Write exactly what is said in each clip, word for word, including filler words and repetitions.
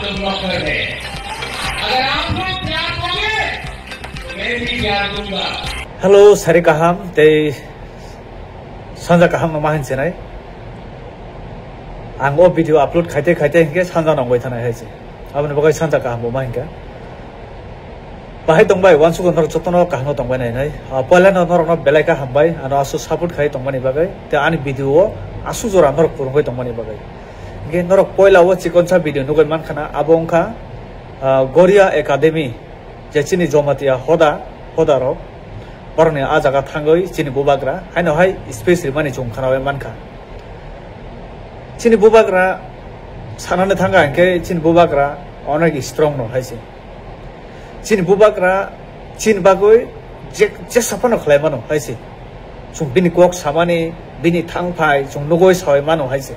अगर आप लोग त्याग दोगे, तो मैं भी त्याग दूंगा। Hello, sari kaham, tei sanja kaham no ma hinsinai. Ang o video upload khaite khaite hinkhe sanja nongbai thanai hai se. Aboni bagwi sanja kaham bo ma hinkha. Bahai tongbai, wansukgo norok jotono kaham no tongbai nai nai. Ah, poila no norok no belai kha hambai, ano aswk support khai tongmani bagwi, tei ani video o aswk jora norok phurungwi tongmani bagwi. Hinkhe norok poila o chikonsa video nugwi mankha na, abo wngkha, ah, Goria Academy, je chini Jamatia hoda, hoda rok, borokni a jaga thangwi chini bubagra, haino hai speech rimani chwng khnawi mankha. Chini bubagra sanani thangkha hinkhe chini bubagra onek strong no hai se. Chini bubagra chini bagwi je, jesa phano khlai mano hai se. Chwng bini kok samani, bini thang phai chwng nugwi sawi mano hai se.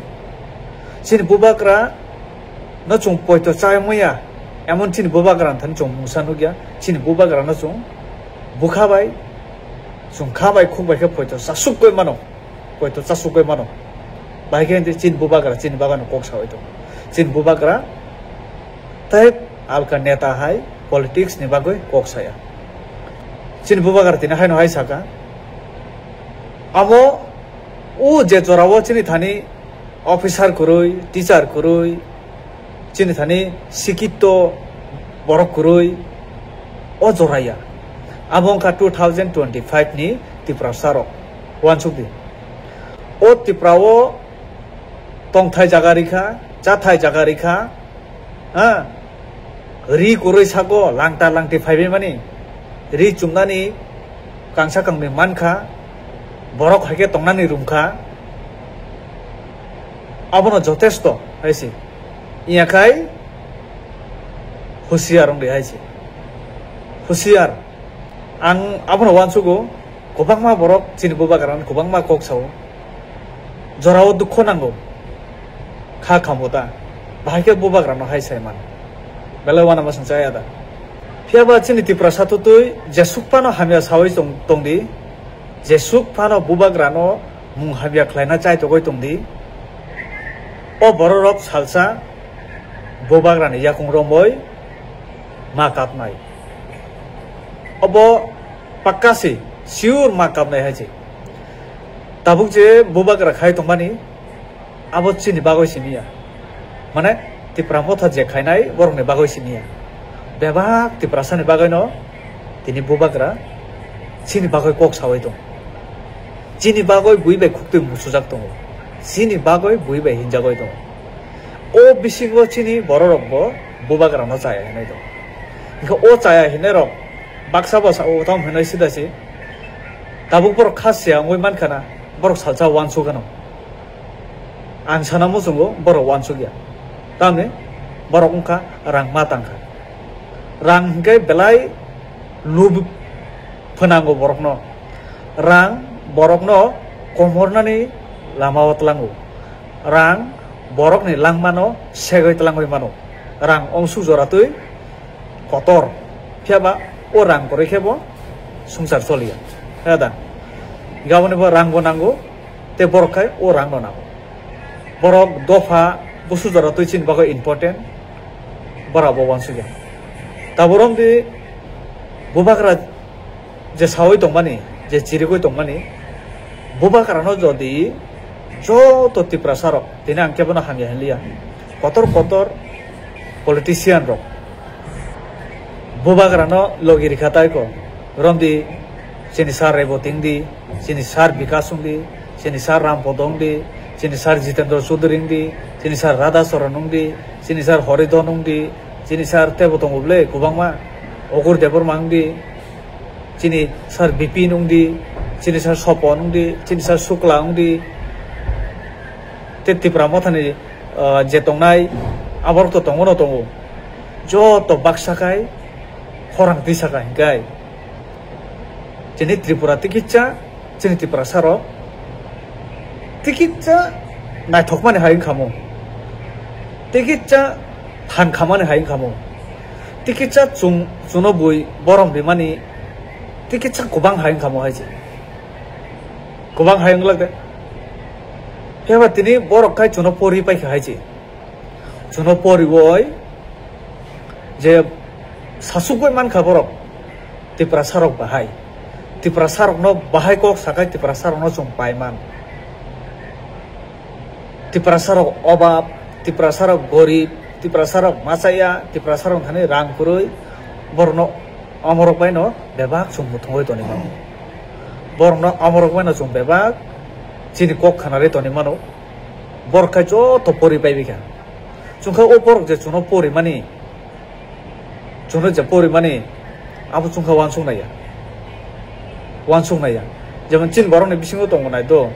Chini bubagra no chwng poito chai muya, emon chini bubagra thani chwng mungsa nukya. Chini bubagra no chwng bukha bai, chwng kha bai, khuk bai khe poito chasukgwi mano. Poito chasukgwi mano. Bahai khe chini bubagra chini bagano kok sawi tongo. Chini bubagra tei alka neta hai politics ni bagwi kok saya. Chini bubagra tini haino hai saka, abo o je jorao chini thani officer kwrwi, teacher kwrwi, chini thani sikito borok kwrwi o joraya. Abo wngkha two thousand twenty-five ni Tiprasa rok. Uansuk di. O Tipra o tongthai jaga rikha, chathai jaga rikha, ha? Ri kwrwi sago langta langti phaibai mani. Ri chumnani kangsa kangni mankha, borok hai khe tongnani rumkha. Abono jotesto hai se. Iya khai husiar wng di hai se. Husiar. Ang abono uansugo, kwbangma borok chini bubagrano kwbangma kok sao. Jorao dukho nango. Kha khambo ta. Bahai khe bubagrano hai sai man. Belai uanama swngchaya da. Phiya ba chini Tiprasa twtwi jesuk phano hamya sawi tong, tong di. Jesuk phano bubagrano mung hamya khlaina chaitogwi tong di. O bororok salsa bubagrani yakung romwi ma kapnai. Obo pakka se, sure ma kapnai hai se. Tabuk je bubagra khai tongmani, abo chini bagwi simi ya. Mane, Tipra Motha je khainai, borokni bagwi simi ya. Bebak Tiprasani bagwino tini bubagra chini bagwi kok sawi tong. Chini bagwi bui bai khuktwi musujak tongo. Chini bagwi bui bai hinjagwi tongo. O bisingo chini bororokbo bubagrano chaya hinwi tongo. Hinkhe o chaya hinwi rok baksa baksa o tamo hinwi sida se. Tabuk borok kha siya wngwi mankha na, borok salsa uansuk gano. Ang sana muchungo borok uansuk ya. Tamni borok wngkha rang ma tangkha. Rang hinkhe belai lub phnango borokno. Rang borokno komornani lama o tlango. Rang borokni langmano segwi tlangwi mano. Rang ongsuk jora twi kotor. Phiya ba o rang kwrwi khe bo swngchar choliya. Heda. Gaboni bo rang bo nango, tei borok khai o rang no nango. Borok dopha busu jora twi chini bagwi important. Bora bo uansukya. Taborom di bubagra je sawi tongmani, je chirigwi tongmani, bubagrano jodi joto Tiprasa rok, tini ang kebono hamya hinliya, kotor kotor politician rok bubagrano logi rikha tai ko, romdi chini sir Reboti wngdi, chini sir Bikas wngdi, chini sir Rampodo wngdi, chini sir Jitendra Chaudhary wngdi, chini sir Radha Charan wngdi, chini sir Horidon wngdi, chini sir tebo tongo bwle kwbangma, Ogur Debbarma wngdi, chini sir Bipin wngdi, chini sir Sopon wngdi, chini sir Sukla wngdi, tei Tipra Mothani, ah, je tongnai, aborok to tongo no tongo. Joto baksa khai khorang tisa kha hinkai. Chini Tripura tikitsa, chini Tiprasa rok tikitsa naithokmani hai wngkha mo. Tikitsa phan khamani hai wngkha mo. Tikitsa chung, chuno bui borom rimani tikitsa kwbang hai wngkha mo hai se. Kwbang hai wngla de. Phiya ba tini borok khai chuno pori paikha hai se. Chuno poriwi Je sasugwi mankha borok, Tiprasa rok bahai. Tiprasa rokno bahai kok sakai Tiprasa rokno chwng paiman. Tiprasa rok obab, Tiprasa rok gorib, Tiprasa rok machaya, Tiprasa rok thani rang kwrwi, borokno omorok baino bebak chwng muthungwi toni mano. Borokno omorok baino chwng bebak chini kok khanarwi toni mano. Borok khai joto pori pai bikha. Chwng kha o borok je chwngno pori mani, chwngno je pori mani, abo chwng kha uansuk naiya. Uansuk naiya. Jemon chini borokni bisingo tongo nai do.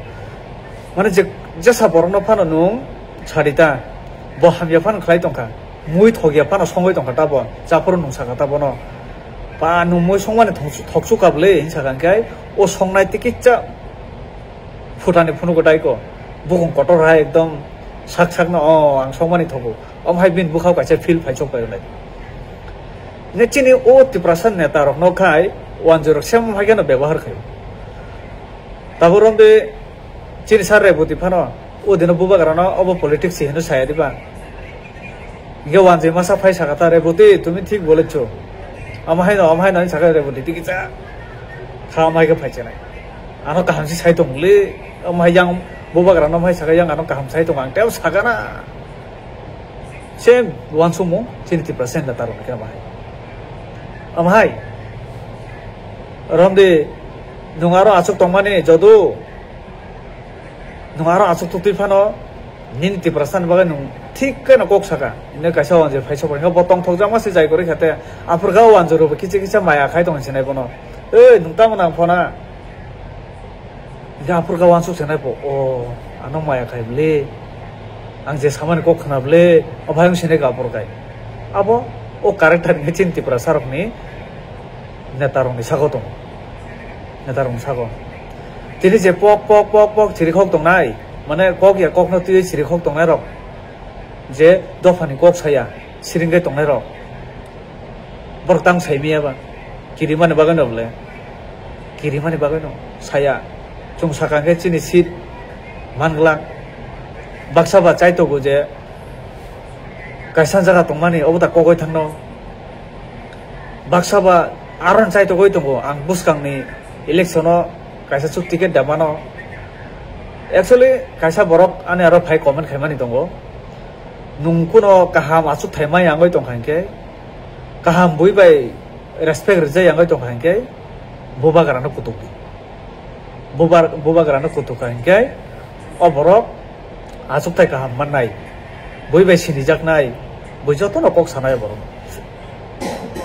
Mane je, jesa borokno phano nwng sadi ta, bo hamya phano khlai tongkha. Mui thokya phano songwi tongkha ta bo. Chaphuru nwng sakha ta bono. Ba nwng mui songmani thoksu-, thoksu kable hinwi sakha hwnkhe o songnai tikitsa phutani phunuk gw daiko. Bukung kotor hai ekdom sak sakno, "O, ang songmani thogo." Omo hai bini bwkhao kaisa feel phai chok pai rwnai. Ne chini o Tiprasa neta rokno khai wanjwi rok sem hai kheno bebohar khaio. Tabuk romdi chini sir Reboti phano o dino bubagrano obo politics se hino saya diba. Hingke wanjwi masa phai saka ta, "Reboti, tumi thik bolecho." Omo haino, omo haino hinwi saka Reboti, tiki cha. Kha omo hai khe phai chenai. Ano kaham se sai tongli, omo hai yang bubagrano omo hai saka yang ano kaham sai tong ang teo saka na. Same uansukmung chini Tiprasa neta rok khe bahai. Omo hai. Romdi nwng aro aswk tongmani jodu. Nwng aro aswk tuktwi phano nini Tiprasa ni bagwi nwng thik khe no kok saka. Hino kaisa wanjwi phai sok bai khe bo tongthok jakma se jai kwrwi kha te. Aphuru kha wanjwi rok bo kisa kisa maya khai tong sinai bono. "Ei, nwng tamo nang phona?" Hingke aphuru kha uansuk se nai bo, "O, ano maya khai bwle. Ang je samani kok khna bwle." O bai wng sinai kha aphuru khai. Abo o character hingke chini Tiprasa rokni neta rokni saka tongo. Neta rokni saka. Tini je pok, pok, pok, pok chirikhok tongnai, mane kok ya kokno twiwi chirikhok tongnai rok, je dophani kok saya, siringkai tongnai rok, borok tang sai maya ba, kirimani bagwi no bwle, kirimani bagwi no saya, chwng saka hwnkhe chini seat man glak, baksa ba chai tongo je, kaisa jaga tongmani obo da kogoi thangno. Baksa ba aron chai togoi tongo, ang bwskangni election o kaisa chuk ticket da mano. Actually, kaisa borok ani aro phai comment khaimani tongo. Nwng kuno kaham achuk thai ma yangoi tongkha hinkhe, kaham bui bai respect rijak yangoi tongkha hinkhe, bubagrano kutuk di. Bubar-, bubagrano kutuk kha hinkhe, o borok achukthai kaham mannai, bui bai sinijaknai, bui jotono kok sanai borok.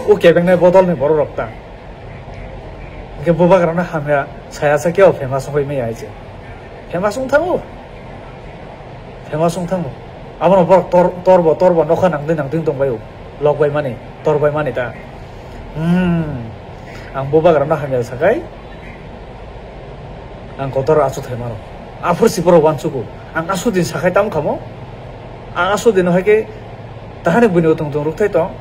O kebengnai bodolni borok rok ta. Hinkhe bubagrano hamya saya sa kebo famous wngwi maya hai se. Famous wng thango. Famous wng thango. Abono borok tor-, torbo, torbo nokha nangdi nangdi tongbaio. Lok bai mani, tor bai mani ta. Hmm. Ang bubagrano hamya sakai. Ang kotor achuk thai mano. Aphuru si borok uansugo. Ang aswk din sakhai tamo khamo. Ang aswk din hai khe tahani buino tong tong rwkthai tong.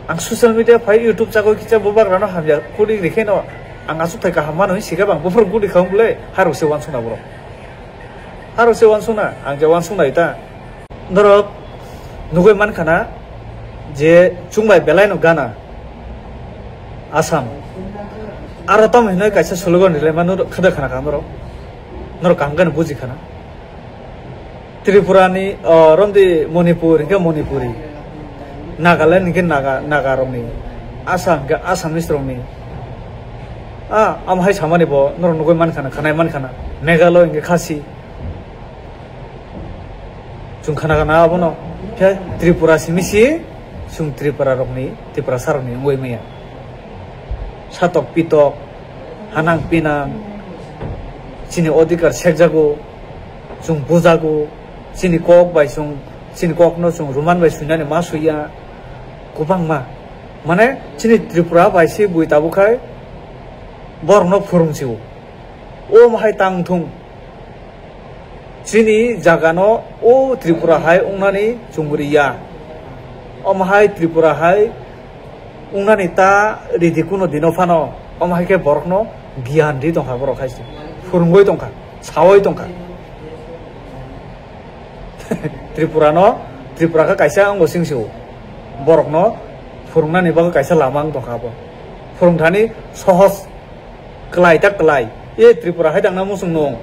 Ang social media phai YouTube chagwi kisa bubagrano hamya kudi rikhaino ang achuk thai kaham mano hinwi sikhe bang buphuru gudi khawng bwle harok se uansukna borok. Harok se uansukna, ang je uansukna ita. Norok nugui mankha na je chwng bai belai no gana Assam. Aro tamo hinwi kaisa slogan rilai ma norok khada khana kha norok. Norok kaham khe no buji khana. Tripura ni, oh, romdi Manipur hinkhe Manipuri. Nagaland hinkhe Naga, Naga rokni. Assam hinkhe Assamese rokni. Ah, amo hai samani bo norok nugui mankha na, khanai mankha na. Meghalaya hinkhe Khasi. Chwng khana khana abono. Khe Tripura simi si, chwng Tripura rokni, Tiprasa rokni wngwi maya. Satok pitok, hanang pinang, chini odhikar sekjago, chwng bujago, chini kok bai chwng, chini kokno chwng ruman bai swinani ma swiya, kwbangma. Mane chini Tripura bai se bui tabuk khai borokno phwrwng sio. O mohai tang thung. Chini jagano o Tripura hai wngnani chumri ya. Omo hai Tripura hai wngnani ta ridi kuno dino phano, omo hai khe borokno giyan ri tongkha borok hai se. Phwrwngwi tongkha, sawi tongkha. Tripura no, Tripura khe kaisa wngo sing sio. Borokno Phwrwngnani bagwi kaisa lama wng tongkha abo. Phwrwngthani sohos, kwlai ta kwlai. E Tripura hai tangna muchung nung.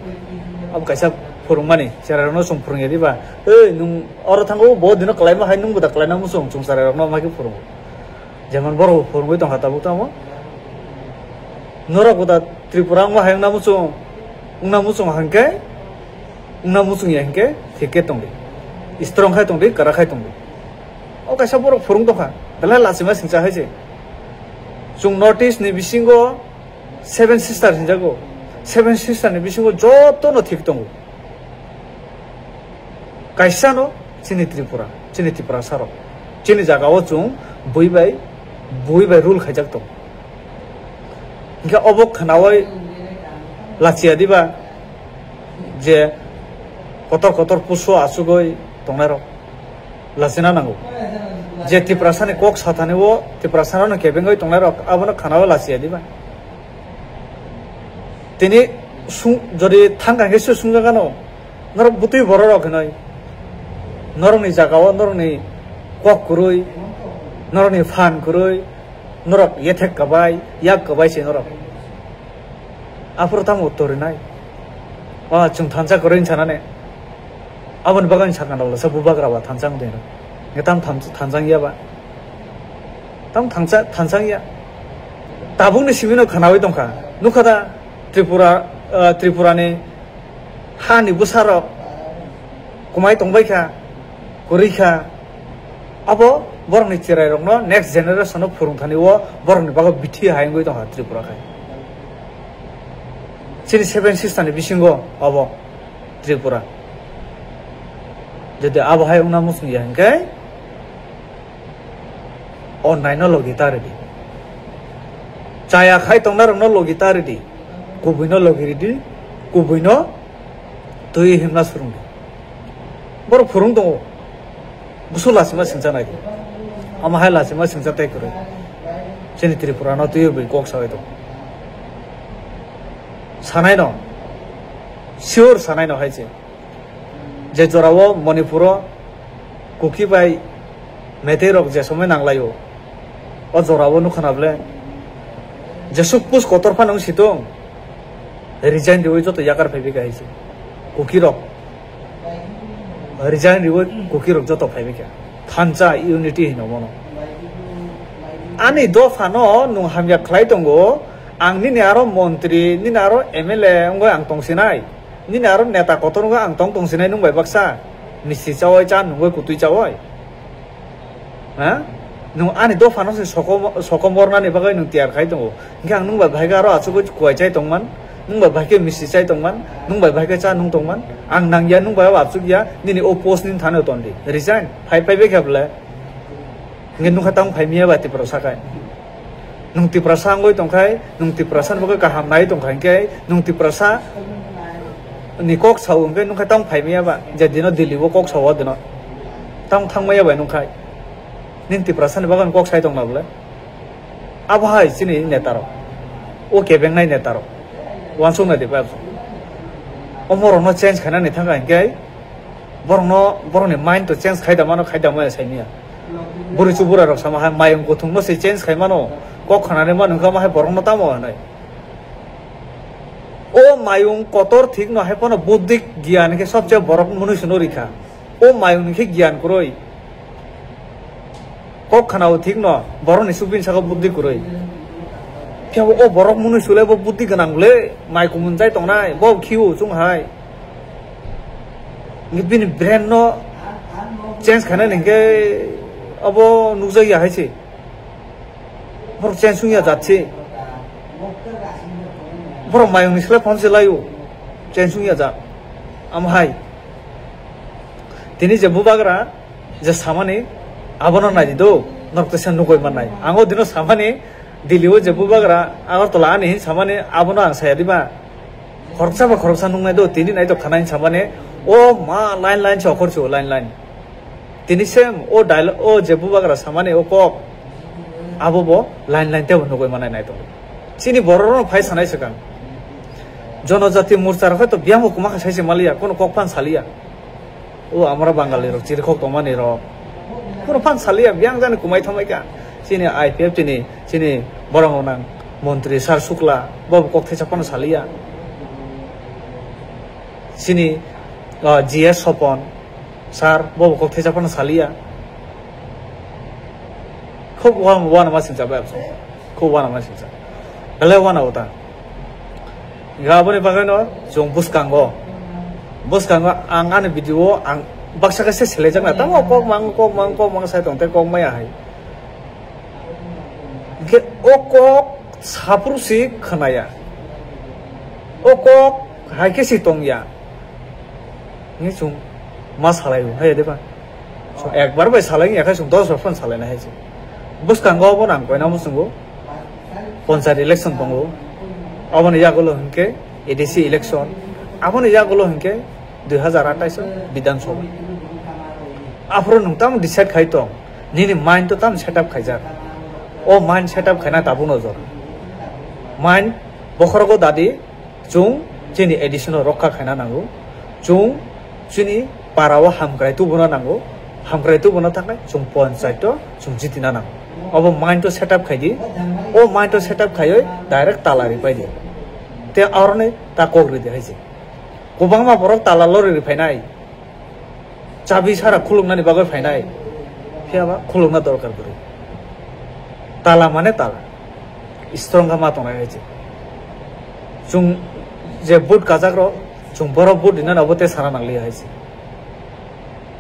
Abo kaisa phwrwngmani, cherairokno chwng phwrwngya diba? Ei, nwng oro thango, bo dino kwlaima hai nwngbo da kwlaina muchung, chwng cherairokno ma khe phwrwngo. Jemon borok bo phwrwngwi tongkha tabuk tamo. Norok bo da Tripura wngma hai wngna muchung, wngna muchung hwnkhe, wngna muchung ya hwnkhe, thik khe tongdi. Strong khai tongdi, kwrak khai tongdi. O kaisa borok phwrwng tongkha, belai lachima singcha hai se. Chwng North East ni bisingo Seven Sister hinjago. Seven Sister ni bisingo jotono thik tongo. Kaisano chini Tripura, chini Tiprasa rok. Chini jaga o chwng bui bai, bui bai rule khaijak tong. Hingke obo khnaui lachiya diba je kotor kotor pusu asugoi tongnai rok. Lachina nango. Je Tiprasani kok sathani o Tiprasano kebengoi tongnai rok abono khana o lachiya diba. Tini sung-, jodi thang kangke se sungjagano, norok butui borok rok hinoi. Norokni jaga o norokni kok kwrwi, norokni phan kwrwi, norok yethek kwbai, yak kwbai se norok. Aphuru tamo uttor rinai. O, chwng thansa kwrwi wngsanani. Aboni bagwi wngsa kana ulo sa bubagra ba thansa wngdino. Nge tam tham-, thansa wngya ba. Tam thansa, thansa wngya. Tabukni simino khwnaui tongkha. Nukha da Tripura, ah, Tripurani hani bwsarok kwmai tongbai kha, kwrwi kha. Abo borokni cherairokno next generation-o phwrwngthani o borokni bagwi bithi hai wngwi tongkha Tripura khai. Chini Seven Sister ni bisingo abo Tripura. Jodi abo hai wngna muchung ya hwnkhe, o naino logi ta ridi. Chaya khai tongnai rokno logi ta ridi. Kubuino logi ridi. Kubuino twi himna swrwngdi. Borok phwrwng tongo. Busu lachima singcha nai. Ama hai lachima singcha tei kwrwi. Chini Tripura no twi bai kok sawi tongo. Sanai no. Sure sanai no hai se. Je jorao Manipuro Kuki bai Meitei rok je somoi nanglaio, o jorao nukha na bole. Jesuk pus kotor phano wng si tong, resign riwi joto yakar phaibai kha hai se. Kuki rok resign riwi Kuki rok joto phaibai kha. Thansa unity hino mono. Ani dopha no nwng hamya khlai tongo, ang nini aro montri, nini aro M L A wngwi ang tongsinai. Nini aro neta kotor wngkha ang tong tong sinai nwng bai baksa. Misti chawai cha nungwi kutui chawai. Ha? Nwng ani dopha no se soko, soko mornani bagwi nwng tiyar khai tongo. Hinkhe ang nwng bai bahai khe aro achugwi kuai chai tongman. Nwng bai bahai khe misti chai tongman. Nwng bai bahai khe cha nung tongman. Ang nangya nwng bai abo achuk ya. Nini o post ni thani tondi. Resign. Phai phai bai khe bwle. Hinkhe nukha tamo phai miya ba Tiprasa khai. Nwng Tiprasa wngwi tongkhai, nwng Tiprasa ni bagwi kaham nai tongkhai hinkhe, nwng Tiprasa ni kok sao hinkhe nukha tamo phai miya ba, je dino Delhi o kok sao o dino. Tamo thang maya bai nukkhai. Nini Tiprasa ni bagwi kok sai tongna bwle. Abo hai chini neta rok. O kebengnai neta rok. Wansuk nai di bai. Omo rokno change khainani thangkha hinkhe, borokno, borokni mind to change khai da mano, khai da maya sai miya. Bwrwi chu bwrwi rok sama hai mayung kuthung no se change khai mano, kok khanani mano wngkha ma hai borok no tamo hinwi. O mayung kotor thik no hai phano buddhi giyan khe sobse borok mwnwi sino rikha. O mayung ni khe giyan kwrwi. Kok khanao thik no, borok ni supin saka buddhi kwrwi. Khe o borok mwnwi sule bo buddhi gwnang le, mai kumun jai tongnai, bo khiu chung hai. Ngi bini brain no change khaina ningke abo nukjak ya hai se. Borok change wngya jat se. Borok mayung ni slai phone se laio. Change wngya jat. Am hai. Tini je bubagra je samani abono nai di do. Norok tesa nugoi mannai. Ang o dino samani Delhi o je bubagra Agartala ani hin samani abono ang saya diba. Khoroksa ba khoroksa nungnai do, tini nai to khana hin samani, o ma line line se okhor se o line line. Tini sem o dialogue, o je bubagra samani o kok, abo bo line line tebo nugui manai nai tongo. Chini borok rok phai sanai swkang. Jonojati morcha rok to biyang bo kwma kha sai se maliya, kono kok phan saliya. O amra Bangali rok, chirikhok tongmani rok. Kono phan saliya, biyang jani kumai thamai kha. Chini I P F T ni chini borok nang montri Sir Shukla, bo kok thesa phano saliya. Chini, ah, G S Sopon sir, bo kok thesa phano saliya. Khub wan-, wana ma singcha bai absong. Khub wana ma singcha. Belai wana uta. Ga aboni bagwi no chwng bwskango. Bwskango ang ani video ang baksa kaisa selejak na. Tamo kok mang, kok mang, kok mang sai tong tei kok maya hai. Hingke o kok saphuru si khwnaya. O kok hai khe si tongya. Hingke chwng ma salaio, hai de ba? Chwng ekbar bai salai ya khe chwng dos bar phano salaina hai se. Bwskango obo nang koina muchungo. Ponchayat election tongo. Aboni yagulo hingke A D C election. Aboni yagulo hingke dui hazar atais o Bidhan Sabha. Aphuru nwng tamo decide khai tong, nini mind to tamo set up khaijak. O mind set up khaina tabuk no jor. Mind bokhorogo dadi, chwng chini A D C no rokha khaina nango. Chwng chini para o hamkrai tubuna nango. Hamkrai tubuna thangkhe chwng ponchayat o chwng jitina nango. Obo mind to set up khai di. O mind to set up khaioi direct tala ripai di. Te aroni ta kok ridi hai se. Kwbangma borok tala lori ri phainai. Chabi sara khuluknani bagwi phainai. Phiyaba khulukna dorkar kwrwi. Tala mane tala. Strong kha ma tongnai hai se. Chwng je vote kajak rok, chwng borok vote rinani abo te sana nangliya hai se.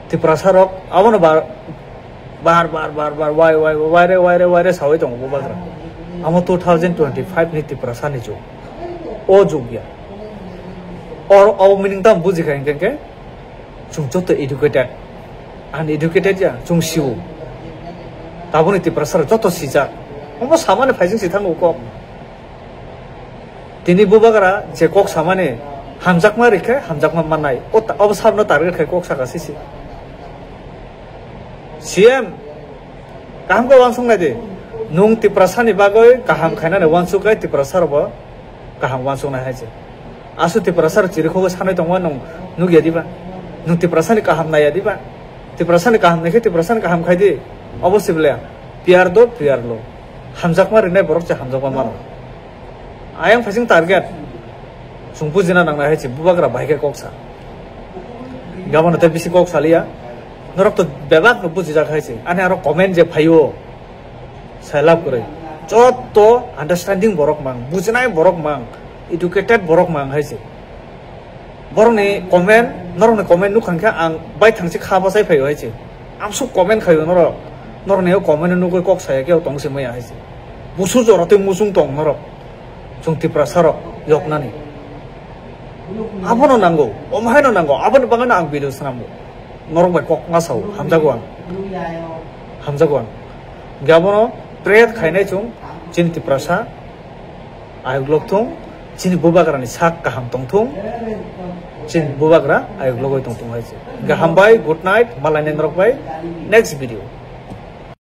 Tiprasa rok abono bar, bar, bar, bar, bar, wai, wai, wai, waire, waire, waire sawi tongo bubagra. Amo two thousand twenty-five ni Tiprasa ni chwng. O jugya. Or, o meaning tam buji kha hingke hingke, chwng joto educated. Uneducated ya, chwng sio. Taboni Tiprasa rok joto sijak. Omo samani phaising si thango kok. Tini bubagra je kok samani hamjakma rikhe hamjakma mannai. O ta-, obo sabno target khai kok saka sisi. C M, kaham khe uansuk nai di. Nwng Tiprasani bagwi kaham khainani uansuk khe Tiprasa rokbo kaham uansuk nai hai se. Aswk Tiprasa rok chirikhogwi sanwi tongma nwng nukya diba? Nwng Tiprasani kaham naiya diba? Tiprasani kaham naikhe Tiprasani kaham khai di. Obo sible P R do, P R lo. Hamjakma rinai borok se hamjakma mano. Ayang phaising target. Chwng bujina nangnai hai se bubagra bai khe kok sa. Gabano tei bisi kok saliya. Norok to bebak no bujijak hai se. Ani aro comment je phaio. Sai lab kwrwi. Jotto understanding borok mang, bujinai borok mang, educated borok mang hai se. Borokni comment, norokni comment nukha khe ang bai thangsi kha bachai phaio hai se. Amsuk comment khaio norok. Norokni o comment nugwi kok saya khe tong se maya hai se. Busu jora tei musung tong norok. Chwng Tiprasa rok yoknani. Abono nango, omo haino nango, aboni bagwino ang video swnamgo. Norok bai kok ma sao, hamjago ang. Hamjago ang. Hingke abono pray khainai chwng, chini Tiprasa ayuk lok thung, chini bubagrani sak kaham tong thung, chini bubagra ayuk logoi tong thung hai se. Hingke hambai, good night, malai nai norok bai next video.